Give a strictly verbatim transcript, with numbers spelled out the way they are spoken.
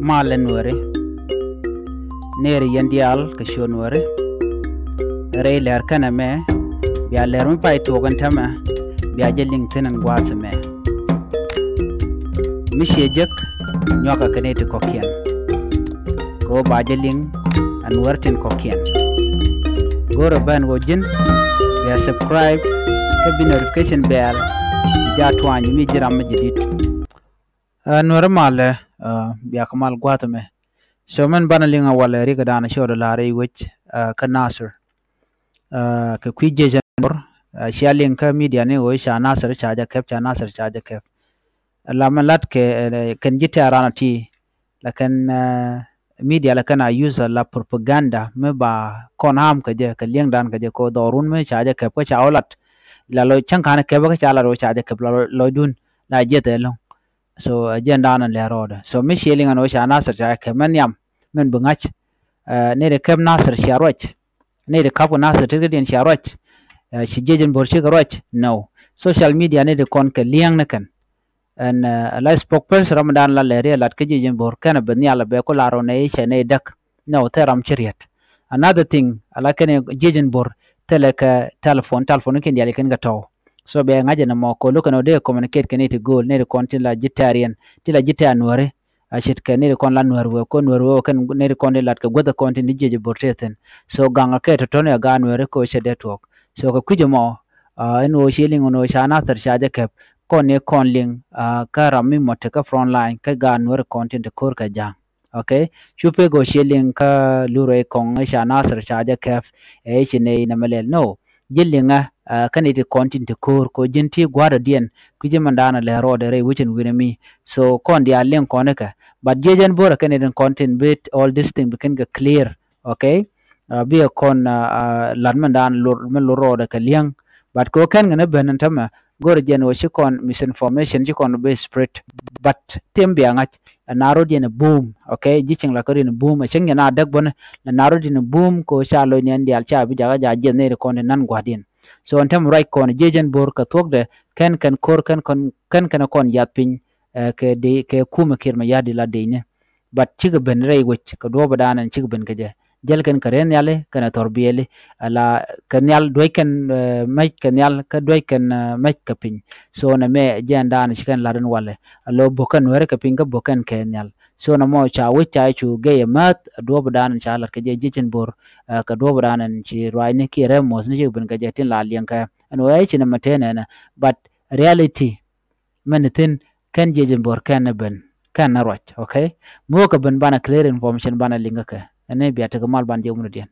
Malɛ Nuääri, nɛɛri yɛn diaal kɛ ciöt Nuääri. Rɛy lɛr kɛnɛ mɛ, bia lɛr mi pay tuɔɔk ɛn täämɛ, bia jɛ liŋ thi̱n ɛn gua̱a̱th ɛmɛ. Mi ciɛ jek, nyuakɛ kɛ nɛy ti kɔ̱kiɛn. Kɛ ɣöö ba jɛ liŋ ɛ Nuäär tin kɔ̱kiɛn. Go̱rɛ ben ɣöö ji̱n bia subscribe kä bi notification bell bi jaa tuany mi ji̱ ram mi jadid. Ɛ Nuäär malɛ, ɛ bia kɛ mal gua̱a̱th ɛmɛ. So mɛn banɛ liŋ ɛ walɛ rikä dan ci ɣä dɔ̱ la̱r i̱ wec, ɛ kä Nasir. Ɛ kɛ kui̱ jiec ɛn Bor, ɛ cia liŋ kä media ni ɣöö ca Nasir ca jɛ kɛp, ca Nasir ca jɛ kɛp. Ɛ la mɛn lat kɛ, ɛ kɛn ji̱ tɛ̈ran ɛ ti, la kɛn, ɛ media la kɛn a use la propaganda mi ba kɔn am kɛ jɛ, kɛ liɛŋdan kɛ jɛ, kɛ dhɔrun mi ca jɛ kɛp kä ca wä lat. La lɔ cäŋ ka̱n kɛp kä ca lat wä ca jɛ kɛp la lɔcdun la jiɛth ɛlɔ̱ŋ. So ɛ jɛn dan ɛ lɛr rɔɔdɛ. So mi ciɛ liŋ ɛn ɣöö ca Nasir ca kɛp mɛn nhiam, mɛn bi ŋa̱c. Ɛ nɛy ti kɛp Nasir cia ruac. Nɛy ti kap kɛ Nasir tetkädiɛn cia ruac. Ɛ ci jiec ɛn Bor cikɛ ruac. No. Social media nɛy ti kɔn kɛ liɛŋ ni kɛn. Ɛn ɛ la spokesperson ram dan la lɛr i̱ ɛ lat kä jiec ɛn Bor kɛn ɛ ben nhial ɛ bɛ ku lar ɔ nɛy cɛ nɛy däk. No, thil ram ci riet. Another thing, ala kɛn jiec ɛn Bor thilɛ kɛ telephone, telephone ni kɛn diaal kɛn kɛ tɔ̱w. So bɛ ŋa̱c ɛn ɛmɔ kɛ ɣöö lo̱k kɛn ɣöö dee communicate kɛ nɛy ti gööl, nɛy ti kɔn tin la ji̱ tɛ̈riɛn, tin la ji̱ tɛ̈ Nuääri. A ce̱tkɛ nɛy ti kɔn la Nuäär wee, kɛ ɣöö Nuäär wee kɛn nɛy ti kɔn tin lat kɛ guäth kɔn tin ji̱ jiec ɛn Bor tëë thi̱n. So gaŋ kɛ tɔ̱tɔ̱ ni ɛ gaat Nuääri kɛ ɣöö cɛ dee tuɔɔk. So kɛ kui̱c ɛmɔ, ɛ ɛn ɣöö ci liŋ ɛn ɣöö ca Nasir ca jɛ kɛp, kɔn ni kɔn liŋ, ɛ kä ram mi mɔ te kä front line kä gaat Nuääri kɔn tin te ko̱r kɛ ja̱a̱ŋ. Okay. Cu pek ɣöö ci liŋ kä Lurey Kɔŋ i̱ ca Nasir ca jɛ kɛp, ɛ i̱ ci nɛy nɛmɛ lɛl. No. Ji̱ liŋä, ɛ kä nɛy ti kɔn tin te ko̱r kɛ ɣöö ji̱n ti gua̱a̱r dɔ̱diɛn, kui̱ ji̱ mɛn da̱a̱n ɛ lɛr rɔɔdɛ rɛy wecin wi̱nɛ mi. So kɔn diaal liŋ kɔn ikɛ. But jiec ɛn Bor ɛ kɛn nɛy ti kɔn tin bi all this thing bi kɛn kɛ clear. Okay. Ɛ bi ɛ kɔn, ɛ lat mɛn da̱a̱n lor, mɛn lor rɔɔdɛ kɛ liɛŋ. But kɛ ɣöö kɛn kɛn ɛ ben ɛn täämɛ, go̱rɛ jɛn ɣöö ci kɔn misinformation ci kɔn bi spread. But tim bia ŋa̱c, ɛ na rɔ̱diɛn ɛ boom. Okay, ji̱ cieŋ la kä rɔ̱diɛn ɛ boom, ɛ cieŋ jɛ na däk bäni, la na rɔ̱diɛn ɛ boom kɛ ɣöö ca loc ni ɛn diaal ca bi jakä ja̱ jiɛth nɛy ti kɔn ti na̱n gua̱a̱rdiɛn. So ɛn täämɛ ruac kɔn jiec ɛn Bor kɛ thuɔ̱kdɛ, kɛn kɛn ko̱r, kɛn kɔn, kɛn kɛn kɔn yath piny, ɛ kɛ di, kɛ kumɛ Kiir Mayardit la dicni. But cikɛ ben rɛy wec kɛ duɔ̱ɔ̱p ɛ da̱a̱n ɛn cikɛ ben kɛ jɛ. Jäl kɛn kɛ rɛy nhiali kɛnɛ thɔr biɛli, ala kɛ nhial duec kɛn, ɛ mɛc kɛ nhial kä duec kɛn, ɛ mɛc kɛ piny. So nɛmɛ jɛn da̱a̱n ci kɛn lat ɛn walɛ. Alo bok kɛn Nuääri kɛ piny kä bok kɛn kɛ nhial. So nɛmɔ ca wec ca cu gɛy ɛ mäth ɛ duɔ̱ɔ̱p ɛ da̱a̱n ɛn ca lat kɛ jɛ jiec ɛn Bor, ɛ kɛ duɔ̱ɔ̱p ɛ da̱a̱n ɛn ci ruacni kiɛ rɛm muɔ̱thni cikɛ ben kɛ jɛ tin la liɛŋ kɛ. Ɛn wee ci nɛmɛ tëë nɛnɛ. But reality mɛn thi̱n kɛn jiec ɛn Bor kɛn ni ben, kɛn ni ruac. Okay. Mi wä kɛ ben banɛ clear information banɛ liŋ kä kɛ. Ɛn ni bia tekɛ mal ban jiɛ wunɛ diɛn.